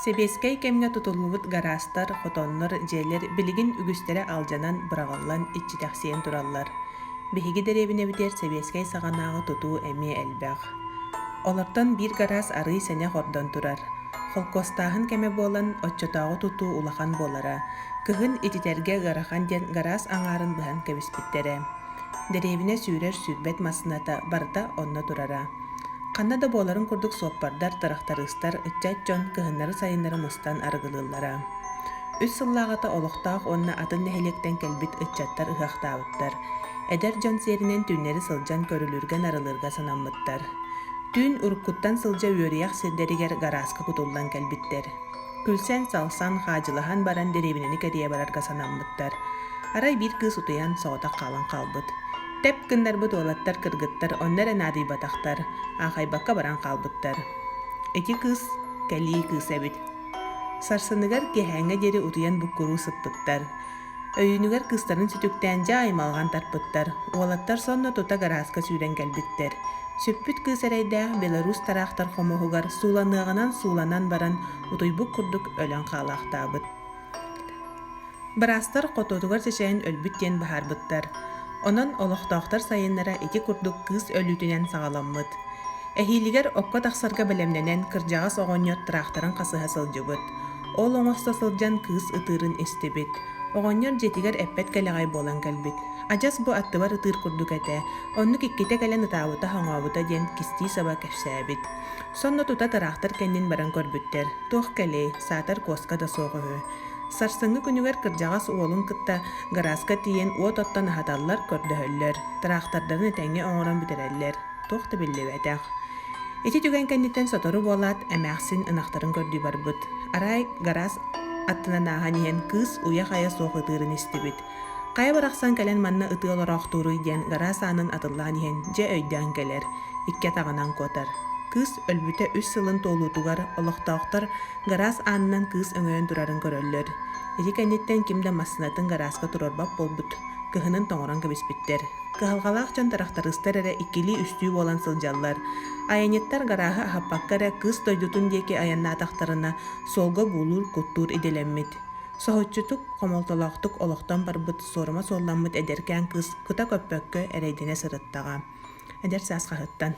Сэбиэскэй кэмҥэ тутуллубут гараастар, хотоннор, дьиэлэр билигин үгүстэрэ алдьанан, быраҕыллан, иччитэхсийэн тураллар. Биһиги дэриэбинэбитигэр сэбиэскэй саҕанааҕы тутуу эмиэ элбэх. Олортон биир гараас арыый сэнэх ордон турар. Холкуостааһын кэмэ буолан, оччотооҕу тутуу улахан буолара. Кыһын ититэргэ ыарахан диэн гараас аҥаарын быһан кэбиспиттэрэ. Дэриэбинэ сүүрэр-сүүрбэт массыыната барыта онно турара. Ханна да буоларын курдук суоппардар, тырахтарыыстар, ыччат дьон кыһыннары-сайыннары мустан арыгылыыллара. Үс сыллааҕыта олохтоох уонна атын нэһилиэктэн кэлбит ыччаттар ыһыахтаабыттар. Эдэр дьон сиэринэн түүннэри сылдьан көрүлүүргэ-нарылыырга санаммыттар. Түүн уруккуттан сылдьа үөрүйэх сирдэригэр гарааска кутуллан кэлбиттэр. Күлсэн-салсан, хаадьылаһан баран дэриэбинэни кэрийэ барарга санаммыттар. Арай биир кыыс утуйан соҕотох хаалан хаалбыт. Тэп гыннарбыт уолаттар кыргыттар онно эрэ наадыйбатахтар, аахайбакка баран хаалбыттар. Ити кыыс кэлии кыыс эбит. Сарсыныгар киэһээҥҥэ диэри утуйан буккуруу сыппыттар. Өйүүнүгэр кыыстарын сүтүктээн дьэ аймалҕан тарпыттар, уолаттар сонно тута гарааска сүүрэн кэлбиттэр. Сүппүт кыыс эрэйдээх Беларусь тараахтар хомуһугар сууланыаҕынан сууланан баран утуйбут курдук өлөн хаалаахтаабыт. Быраастар хотуотугар чэчэйэн өлбүт диэн быһаарбыттар. Онон олохтоохтор сайыннара ити курдук кыыс өлүүтүнэн саҕаламмыт. Эһиилигэр окко тахсарга бэлэмнэнэн кырдьаҕас оҕонньор тыраахтарын хасыһа сылдьыбыт. Ол оҥосто сылдьан кыыс ытыырын истибит. Оҕонньор дьиэтигэр эппэт кэлэҕэй буолан кэлбит. Адьас бу аттыбар ытыыр курдук этэ, оннук иккитэ кэлэн ытаабыта-хоҥообута диэн кистии-саба кэпсээбит. Сонно тута тыраахтар кэннин баран көрбүттэр, туох кэлиэй, саатар куоска да суох үһү. Сарсыҥҥы күнүгэр кырдьаҕас уолун кытта гарааска тиийэн уот оттон аһаталлар, көрдөһөллөр, тыраахтардарын этэҥҥэ оҥорон бүтэрэллэр. Туох да биллибэтэх. Ити түгэн кэнниттэн сотору буолаат, эмээхсин ынахтарын көрдүү барбыт. Арай гараас аттынан ааһан иһэн кыыс уйа-хайа суох ытыырын истибит. Хайа барахсан кэлэн манна ытыы олороохтууруй диэн гараас аанын атыллаан иһэн дьэ өйдөөн кэлэр, икки атаҕынан куотар. Кыыс өлбүтэ үс сылын туолуутугар олохтоохтор гараас аанынан кыыс өҥөйөн турарын көрөллөр. Ити кэнниттэн ким да массыынатын гарааска туруорбат буолбут, кыһынын тоҥорон кэбиспиттэр. Кыһалҕалаах дьон тырахтарыыстар эрэ иккилии-үстүү буолан сылдьаллар. Айанньыттар гарааһы аһаппакка эрэ кыыс дойдутун диэки айаннаатахтарына суолга буулуур-куттуур идэлэммит. Соһуччутук, хомолтолоохтук олохтон барбыт суорума суолламмыт эдэркээн кыыс кыта көппөккө эрэйдэнэ сырыттаҕа. Эдэр саас хаһыттан.